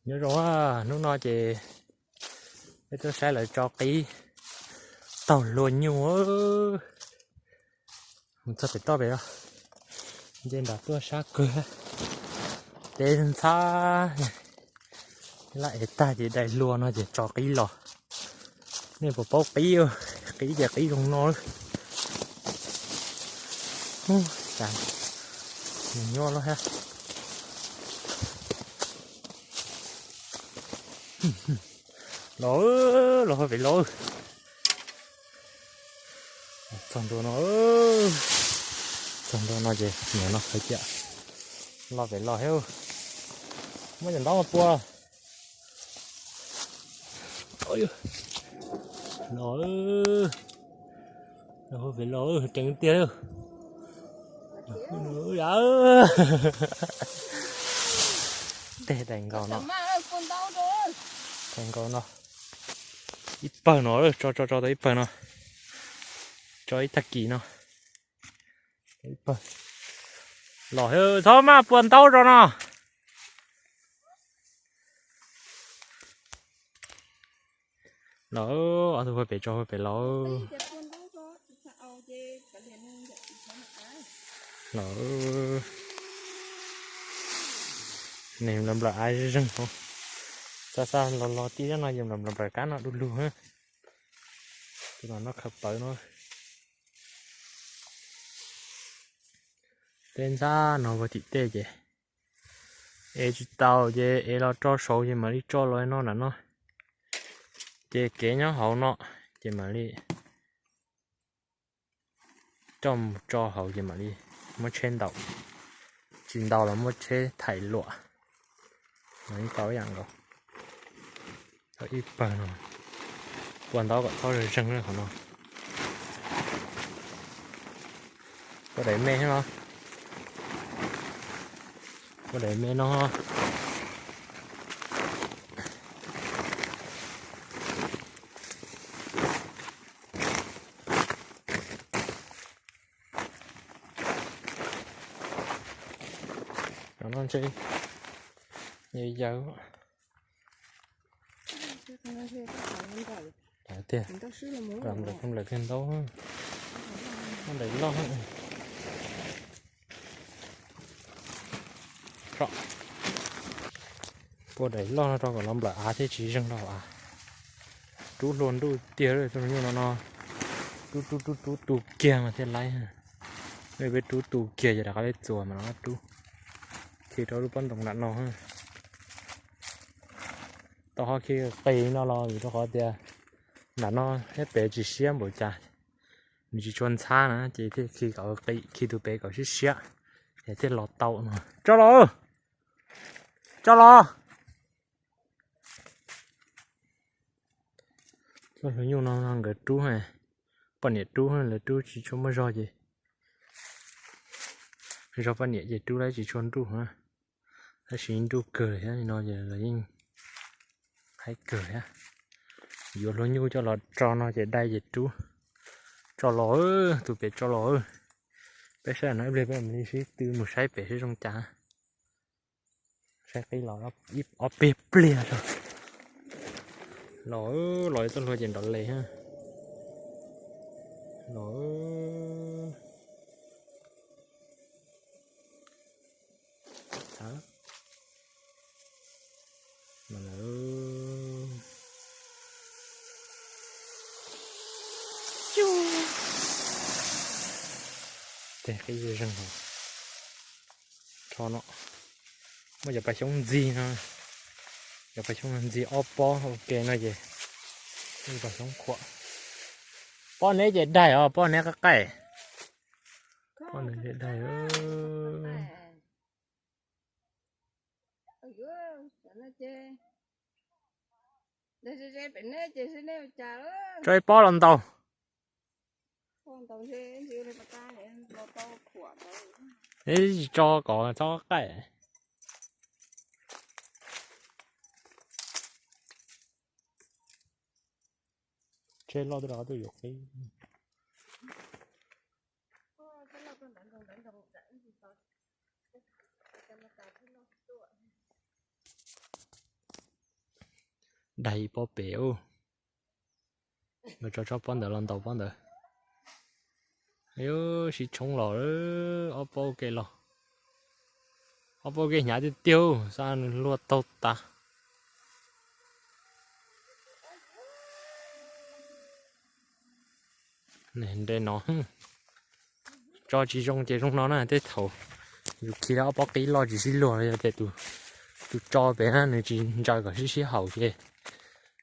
Nyob zoo, hnub no ces peb tuaj saib lawv tso qib taug hlua nyuj. Mus txog pem toj pem os, nce nram tuaj sab kawg, teb ntxhab, laj ev tag ces dai hlua no ces tso qib los. Nej puas paub qib? Qib ces qib zoo no. Cas nws nyuaj loj thiab. Los, los pem los. Txog ntua no, txog ntua no ces nim no qhov ciav los pem los thiab. Muab cov ntaub pua. Los, los pem los, reev tiag. Tej daim nkaus no, daim nkaus no, ib pawg no, tso tso tso tau ib pawg no, tso ib tag kis no. Los, txhob maj pua ntaub rau no. Los, ob tug pem tso pem los. Los, nws nplawm nplawm av zeeg no. Xa xa los los tib zab no yog nplawm nplawm kab no du lug. Tus no no khaws pawv no. Tej ntxhab no puag tim tej ces ev tsis tau ces ev los tso saud ces mam li tso los no nram no. Ces kev nyob hauv no ces mam li coj mus tso hauv ces mam li muab tsheb ntaus. Tsis ntaus los muab tsheb thaij luam. Mam li tau ib yam nkaus. Tau ib pawg no. Pua ntaub kom txhob zeeg zeeg qhov no. Pua daim me no. Pua daim me no. Cov no ntshe yawg yawg. Tiag, nplawm kawg ntaub, nplawm loj. Pua daim loj no rau kom los nplawm av thiaj tsis zeeg rau av. Rub hlua nruj tiag, nyuj no no, rub rub rub rub tu kiag mas thiaj laib. Peb rub tu kiag ces rov qab peb txuas mas rov qab rub. Khi rau lub pob ntoos nram no. Tau ho khi qis no los vim rau qhov tias nram no thiab pem tsis siab npaum cas, nws tsis tshua ntxhab na ces thiaj khi kom qis, khi tus pem kom siab siab es thiaj los tau no. Tso los, tso los. Txoj hlua nyuj no nkawd rub, poj niam rub, lawv rub tsis tshua muaj zog ces zog poj niam ces rub lawv tsis tshua nruj na. Tab sis nruj kawg thiab no ces lawv yeej haib kawg thiab. Yuav hlua nyuj coj los tso no ces dai ces rub. Tso los, tus pem tso los. Peb saib no ib pliag peb mam li sib tw mus saib pem seb zoo cas. Saib qib los ob peb pliag tso. Los, los txoj hlua ces nrov les. Los, tej qib zeeg hos. Tso no, muaj cov pas xyoob ntxig no, cov pas xyoob ntxig ob pob ua ke no ces, pas xyoob khuam. Pob neb ces daig os, pob neb qab qaij. Pob neb ces daig. Tso ib pob los ntaus. Tsis tso kom txhob qaij. Tsheb loj twb rov qab tuaj yuav qib. Ua, cov no tuaj ntawd ntoo ntawd ntoo ntawd ntoo ntawd. Cov no tas thiab no tuaj. Daig ib pob pem, nkawd tso tsob pob ntawd los ntaus pob ntawd. Sib tshoob los, ob pob ua ke los, ob pob ua ke hnyav tiag tiag, xa nws luag taug tas. Nre no, tso tsis zoo ces zoo no na, tej thaum yus khi ob pob qib loj tsis sib luag los yog tias tus tso pem na nws tsis ntsaws kom sib sib haum ces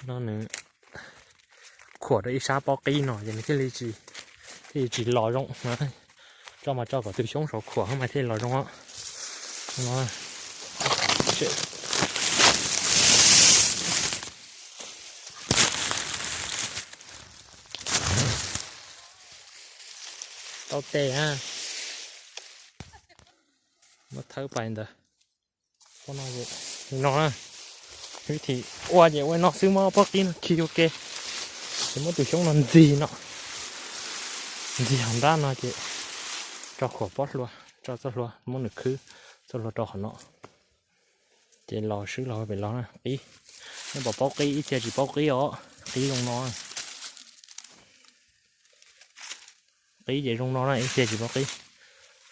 no nws khuam rau ib sab pob qib no ces nws thiaj li tsis, thiaj li tsis los zoo. Tso mas tso kom tus xyoob saum khuam mas thiaj li los zoo. Tau tes, muab thawb pais ntawd. No, vib thim ua ces ua no xwb, muab pob qib no khi ua ke, ces muab tus xyoob no ntxig no, ntxig hauv nrab no ces tso khuam pob hlua, tso txoj hlua, muab nws khwb txoj hlua rau qhov no, ces los swb los pem los na. Qib, nej pom pob qib ib txhia tsis paub qib os, qib zoo no. Qib ces zoo no na, ib txhia tsis paub qib.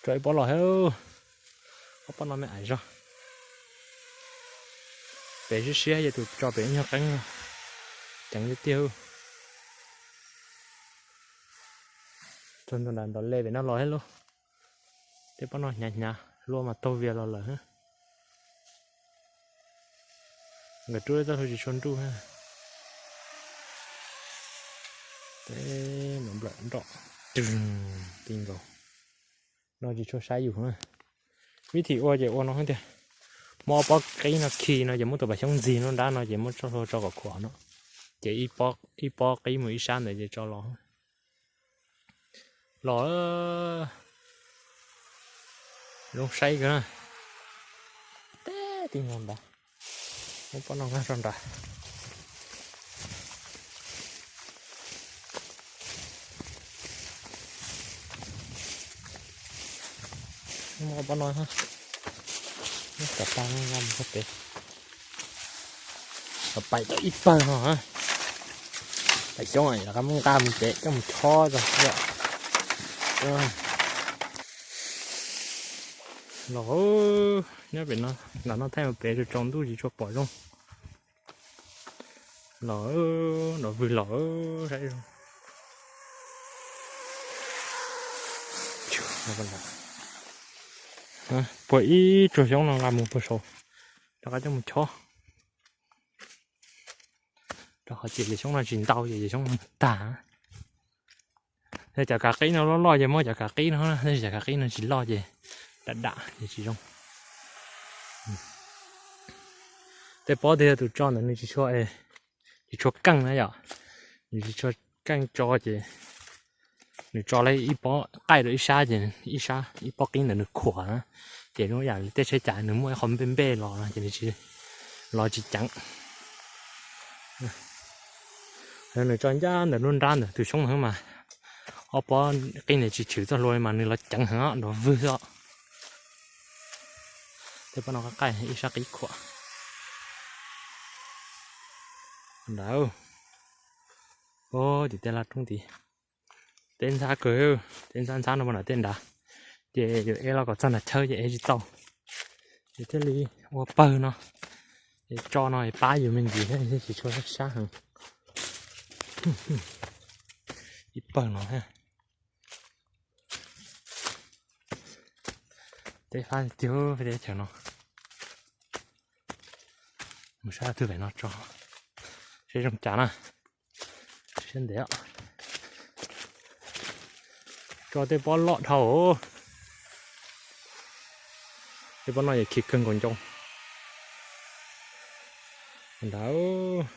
Tso ib pob los, ob pob no me ais zog. Pem siab siab yog tus tso pem nyuag qeeb, ceev tiag tiag. Txog ntua nram nrov le pem no los thiab lauj. Tej pob no hnyav hnyav, hlua mas taug vias los lawm. Nkawd rub txoj hlua tsis tshua nruj. Tej nplawm nroj, ti nkaus. No tsis tshua saib yus. Vib thim ua ces ua no tiag. Muab ob pob qib no khi no ces muab tus pas xyoob ntxig lub nrab no ces muab txoj hlua tso kom khuam no, ces ib pob qib mus ib sab ntawd ces tso los. Los, zoo saib kawg na. Teb ti nkaus ntawd. Muab pob no nqa rau nrad. Muab pob no, muab cov pa nqa mus rau pem. Kom pais tau ib pawg no. Pais xyoob los muab nqa mus pem coj mus chob tso. Los, nyob pem no, nram no thaij mus pem tsaus ntuj tsis tshua pom zoo. Los, nrov vwg los, saib zoo. Puag ib tsuag xyoob no nqa mus puag saud, rov qab coj mus chob. Rau qhov ces yawm xyoob no tsis ntau ces yawm xyoob no tag. Yog cov kav qib no loj loj ces muab cov kav qib no, tab sis cov kav qib no tsis loj ces dam dam ces tsis zoo. Tej pob twg yog tus tso ntawd nws tsis tshua, tsis tshua keej na yom, nws tsis tshua keej tso ces nws tso lawm ib pob qaij rau ib sab ces ib sab ib pob qib ntawd nws khuam na, ces zoo yam li tej tsheb cav nws muaj ib qho npej npej los no ces nws tsis, los tsis ceev. Nws tso ncaj ntawm lub nrab ntawm tus xyoob ntawd mas ob pob qib ntawd tsis tshwm txoj hlua li mas nws los ceev heev os, nrov vwg os. Tej pob no qaij ib sab qib khuam. Ntawd, tim tej laj roob tid, teb ntxhab kawg, teb ntxhab ntxhab no puag nram tej nrad, ces yus ev los kom txog nram chaw ces ev tsis tau, ces thiaj li ua pawg no, es tso no es pab yus me ntsis thiab thiaj tsis tshua sab heev. Ib pawg no thiab. Teb fab tiag teb chaws no. Mus sab twg pem no tso, seb zoo cas na. Siab ntev. Tso tej pob loj dhau. Tej pob no yog khi kawg nkaus ncoo. Nrad,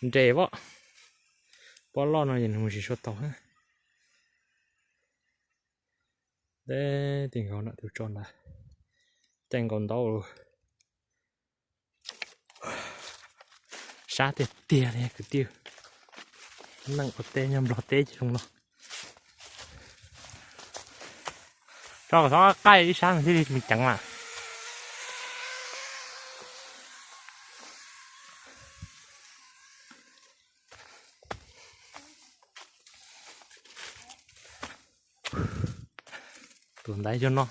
nres pob, pob loj no yog nws mus tsis sua tau. Teb ti nkaus nram tus tso ntawd, caij nkaus ntau. Sab tiag tiag li kwv tij, neeg ua teb nyob Nplog teb ces zoo no. Tso kom txhob qaij ib sab nws thiaj li ceev mas. Tus ntaiv cog no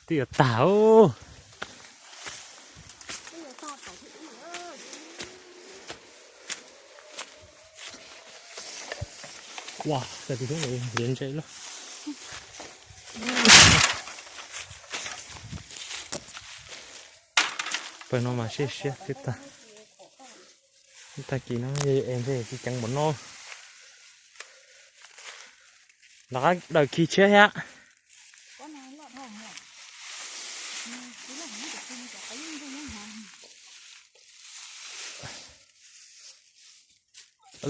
twb yuav tag. Ua, tag tus xyoob ntse lawm. Pawg no mas siab siab twb tag. Tag kis no es ntshe tsis ceev npaum no. Rov qab daws khi tshiab thiab.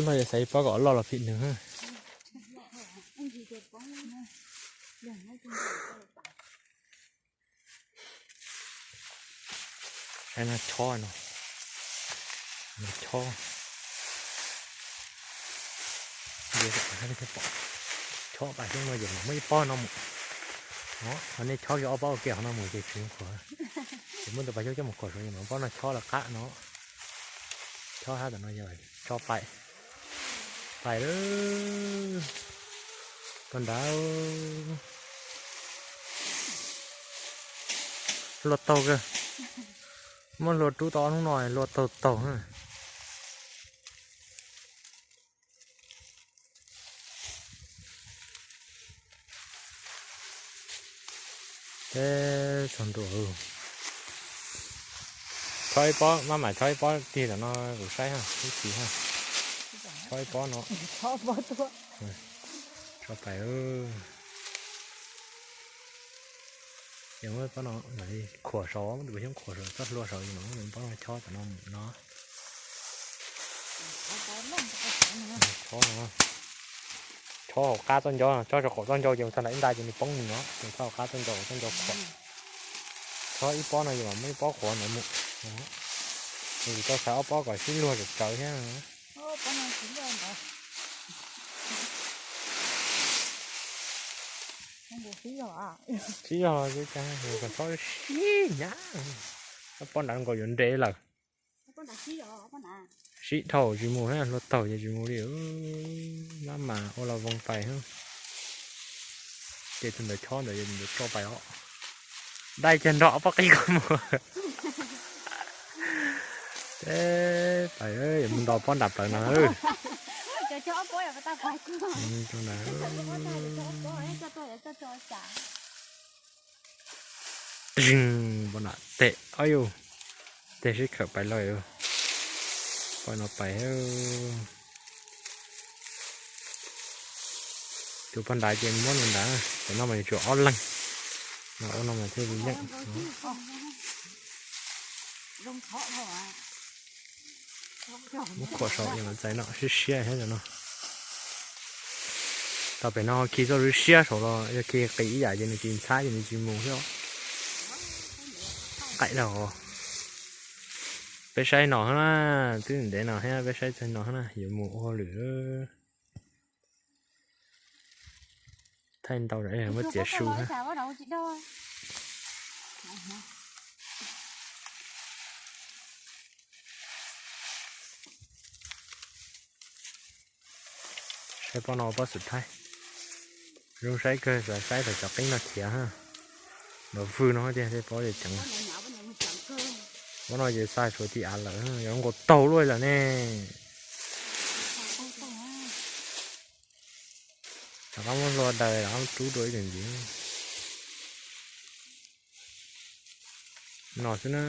Loj yog xav ib pob kom loj los phim nws. Saib no chob no, no chob. Chob pas xyoob no ces mam muab ib pob no mus. Ho nej chob kiag ob pob ua ke qhov no mus ces tsis khuam. Ces muab tus pas xyoob coj mus khuam saud es mam pob no chob lawv qab no. Chob hab tam no yog tso pais, pais lawm. Poj nrad hlua taug kawg, muab hlua rub tau ob hnub no hlua taug taug. Teb tsaug ntua. Chob ib pob, maj mam chob ib pob tig tam no kuv saib ha, ib tsis ha. Chob ib pob no. Tso pais. Ces muab pob no khuam saud, muab tus pas xyoob khuam saud, txoj hlua saud, ces mam muab pob no chob tam no mus no. Chob no, chob hauv qab txoj ncauj, chob rau qaum txoj ncauj ces mus txog nram ib nta ces nws poob nws no, ces chob hauv qab txoj ncauj, txoj ncauj khuam. Chob ib pob no ces mam muab ib pob khuam ntawd mus. Ces tau xaiv ob pob kom sib luag tsawv tsawv thiab. Sib zog, chob sib nyab, ob pob nrad nkaus yuav nres lawm. Sib dhau tsis mus, hlua taug ces tsis mus li. Maj mam ua los voos pais. Ces tus ntawd chob ntawd yuav tso pais os. Dai cag nrog ob pob qib ko mus. Teb pais yuav mus nto pob nram plawv no. Pob nram teg, ob yus, teg sib khawm pais los. Pob no pais. Tus pob nrad ces muab nws nrad, cov no mas yuav tsum ob leeg. No ua no mas thiaj li yeej. Muab khuam saum es mam txais no siab siab thiab cov no. Tau pem no khi txoj lub siab saud los yog khi qis ib yam ces nws tsis ntxhab ces nws tsis mus thiab. Qaim dhau. Peb saib no na, twb ntev no thiab, peb saib txog no na, yuav mus ua hauj lwm. Thaij ntau muab txiav su na. Saib pob no pob xwm thaib. Zoo saib kawg, xav saib thaum cov qib no khiav. Nrov vwg no tiag, tej pob ces ceev. Pob no ces xa suav ti av lawm, yuav nkaus taug luaj lawm ne. Rov qab muab hlua daws, rov qab rub dua ib teg ntxiv. No xwb na.